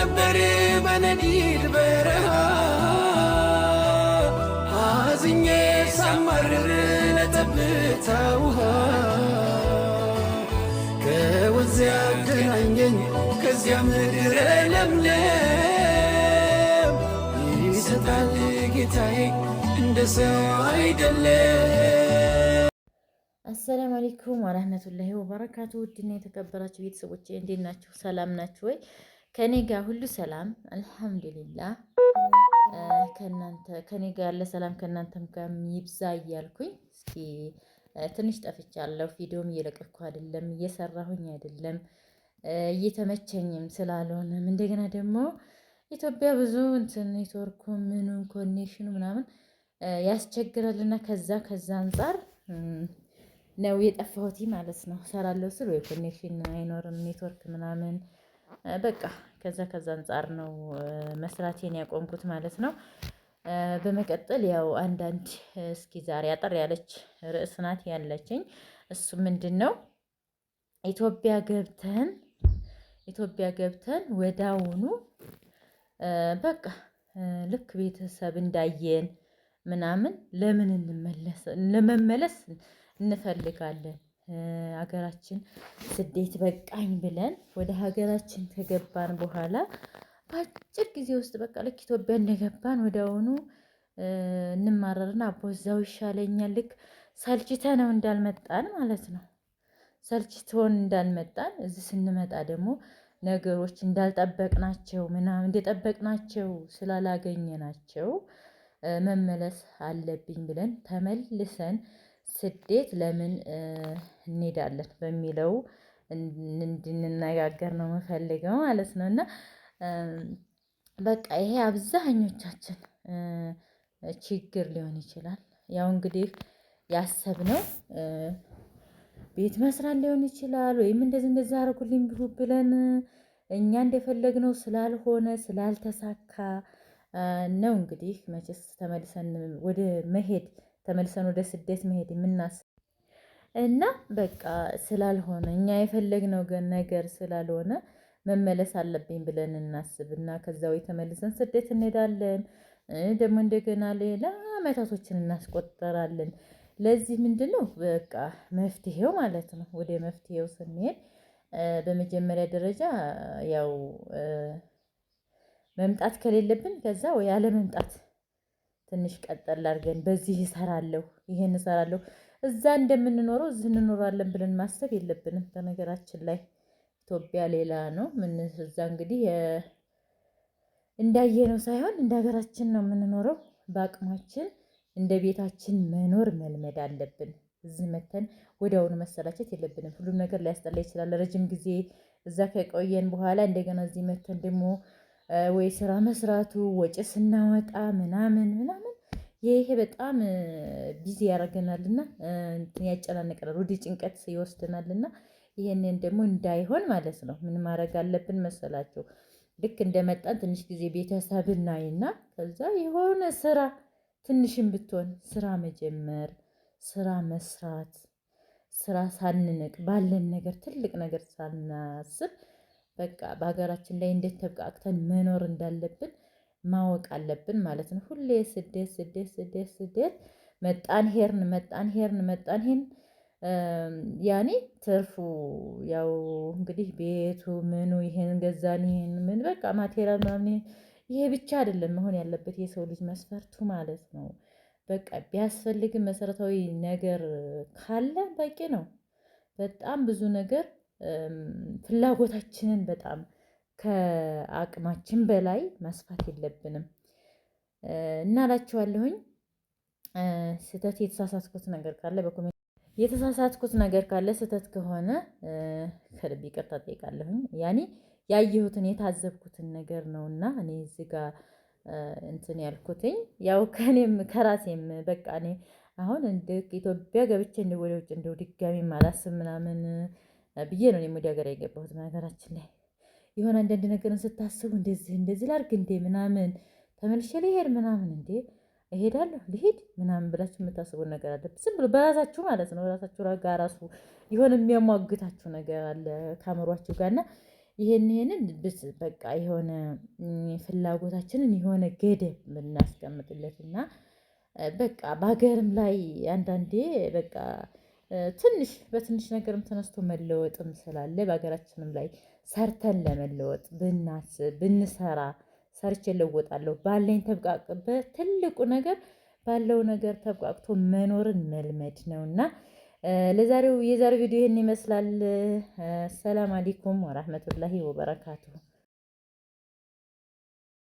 ነበር በነዲድ በረሃ አዝኜ ሳማርር ለጠብታ ውሃ ከወንዝ ያገናኘኝ ከዚያ ምድረ ለምለም ይሰጣል ጌታዬ እንደ ሰው አይደለም። አሰላሙ አለይኩም ወረህመቱላሂ ወበረካቱ። ውድና የተከበራችሁ ቤተሰቦቼ እንዴት ናችሁ? ሰላም ናችሁ ወይ? ከኔ ጋር ሁሉ ሰላም አልሐምዱሊላህ። ከእናንተ ከኔ ጋር ያለ ሰላም ከእናንተም ጋር ይብዛ እያልኩኝ እስኪ ትንሽ ጠፍቻለሁ። ቪዲዮም እየለቀኩ አይደለም፣ እየሰራሁኝ አይደለም፣ እየተመቸኝም ስላልሆነም እንደገና ደግሞ ኢትዮጵያ ብዙ እንትን ኔትወርኩ ምኑን connection ኑ ምናምን ያስቸግራልና ከዛ ከዛ አንጻር ነው የጠፋሁት ማለት ነው። እሰራለሁ ስል ወይ connection አይኖርም ኔትወርክ ምናምን በቃ ከዛ ከዛ አንፃር ነው መስራቴን ያቆምኩት ማለት ነው። በመቀጠል ያው አንዳንድ እስኪ ዛሬ አጠር ያለች ርዕስ ናት ያለችኝ እሱ ምንድነው? ኢትዮጵያ ገብተን ኢትዮጵያ ገብተን ወዳውኑ በቃ ልክ ቤተሰብ እንዳየን ምናምን ለምን እንመለስ ለመመለስ እንፈልጋለን። ሀገራችን ስደት በቃኝ ብለን ወደ ሀገራችን ከገባን በኋላ በአጭር ጊዜ ውስጥ በቃ ልክ ኢትዮጵያ እንደገባን ወዲያውኑ እንማረርና አቦ እዛው ይሻለኛል ልክ ሰልችተነው እንዳልመጣን ማለት ነው። ሰልችቶን እንዳልመጣን እዚህ ስንመጣ ደግሞ ነገሮች እንዳልጠበቅናቸው ምናምን እንደጠበቅናቸው ስላላገኘናቸው መመለስ አለብኝ ብለን ተመልሰን ስደት ለምን እንሄዳለን በሚለው እንድንነጋገር ነው የምፈልገው ማለት ነው። እና በቃ ይሄ አብዛኞቻችን ችግር ሊሆን ይችላል። ያው እንግዲህ ያሰብነው ቤት መስራት ሊሆን ይችላል ወይም እንደዚህ እንደዚህ አደረጉልኝ ብለን እኛ እንደፈለግነው ስላልሆነ ስላልተሳካ ነው። እንግዲህ መቼስ ተመልሰን ወደ መሄድ ተመልሰን ወደ ስደት መሄድ የምናስብ እና በቃ ስላልሆነ እኛ የፈለግነው ነገር ስላልሆነ መመለስ አለብኝ ብለን እናስብና ከዛ ወይ ተመልሰን ስደት እንሄዳለን። ደግሞ እንደገና ሌላ አመታቶችን እናስቆጠራለን። ለዚህ ምንድነው በቃ መፍትሄው ማለት ነው። ወደ መፍትሄው ስንሄድ በመጀመሪያ ደረጃ ያው መምጣት ከሌለብን ከዛ ወይ አለመምጣት ትንሽ ቀጠል አድርገን በዚህ እሰራለሁ ይሄን እሰራለሁ እዛ እንደምንኖረው እዚህ እንኖራለን ብለን ማሰብ የለብንም። በነገራችን ላይ ኢትዮጵያ ሌላ ነው። ምን እዛ እንግዲህ እንዳየነው ሳይሆን እንደ ሀገራችን ነው የምንኖረው። በአቅማችን እንደ ቤታችን መኖር መልመድ አለብን። እዚህ መተን ወዲያውኑ መሰላቸት የለብንም። ሁሉም ነገር ሊያስጠላ ይችላል። ረጅም ጊዜ እዛ ከቆየን በኋላ እንደገና እዚህ መተን ደግሞ ወይ ስራ መስራቱ ወጪ ስናወጣ ምናምን ምናምን ይሄ በጣም busy ያደርገናልና ያጨናንቀናል፣ ወደ ጭንቀት ይወስደናልና ይሄንን ደግሞ እንዳይሆን ማለት ነው ምን ማድረግ አለብን መሰላችሁ? ልክ እንደመጣን ትንሽ ጊዜ ቤተሰብ እናይና ከዛ የሆነ ስራ ትንሽም ብትሆን ስራ መጀመር፣ ስራ መስራት፣ ስራ ሳንንቅ ባለን ነገር ትልቅ ነገር ሳናስብ በቃ በሀገራችን ላይ እንዴት ተብቃቅተን መኖር እንዳለብን ማወቅ አለብን ማለት ነው። ሁሌ ስደት ስደት ስደት ስደት መጣን ሄርን መጣን ሄርን መጣን ሄርን ያኔ ትርፉ ያው እንግዲህ ቤቱ ምኑ ይሄን ገዛን ይሄን ምን በቃ material ምናምን ይሄ ብቻ አይደለም መሆን ያለበት የሰው ልጅ መስፈርቱ ማለት ነው። በቃ ቢያስፈልግም መሰረታዊ ነገር ካለ በቂ ነው። በጣም ብዙ ነገር ፍላጎታችንን በጣም ከአቅማችን በላይ ማስፋት የለብንም። እና እላችኋለሁኝ። ስህተት የተሳሳትኩት ነገር ካለ በ comment የተሳሳትኩት ነገር ካለ ስህተት ከሆነ ከልብ ይቅርታ እጠይቃለሁኝ። ያኔ ያየሁትን የታዘብኩትን ነገር ነውና እኔ እዚህ ጋር እንትን ያልኩትኝ ያው ከእኔም ከራሴም በቃ እኔ አሁን እንደ ኢትዮጵያ ገብቼ እንደ ወደ ውጭ እንደው ድጋሚ ማላስብ ምናምን ብዬ ነው እኔም ወደ ሀገር የገባሁት። በነገራችን ላይ የሆነ አንዳንድ ነገርን ስታስቡ እንደዚህ እንደዚህ ላድርግ እንዴ ምናምን ተመልሼ ልሄድ ምናምን እንዴ እሄዳለሁ ልሄድ ምናምን ብላችሁ የምታስቡት ነገር አለ። ዝም ብሎ በራሳችሁ ማለት ነው። በራሳችሁ ጋር ራሱ የሆነ የሚያሟግታችሁ ነገር አለ ከአእምሯችሁ ጋር እና ይሄንን በቃ የሆነ ፍላጎታችንን የሆነ ገደብ ብናስቀምጥለት እና በቃ በሀገርም ላይ አንዳንዴ በቃ ትንሽ በትንሽ ነገርም ተነስቶ መለወጥም ስላለ በሀገራችንም ላይ ሰርተን ለመለወጥ ብናስብ ብንሰራ ሰርቼ እለወጣለሁ ባለኝ ተብቃቅበት ትልቁ ነገር ባለው ነገር ተብቃቅቶ መኖርን መልመድ ነው። እና ለዛሬው የዛሬው ቪዲዮ ይህን ይመስላል። ሰላም አለይኩም ወራህመቱላሂ ወበረካቱሁ።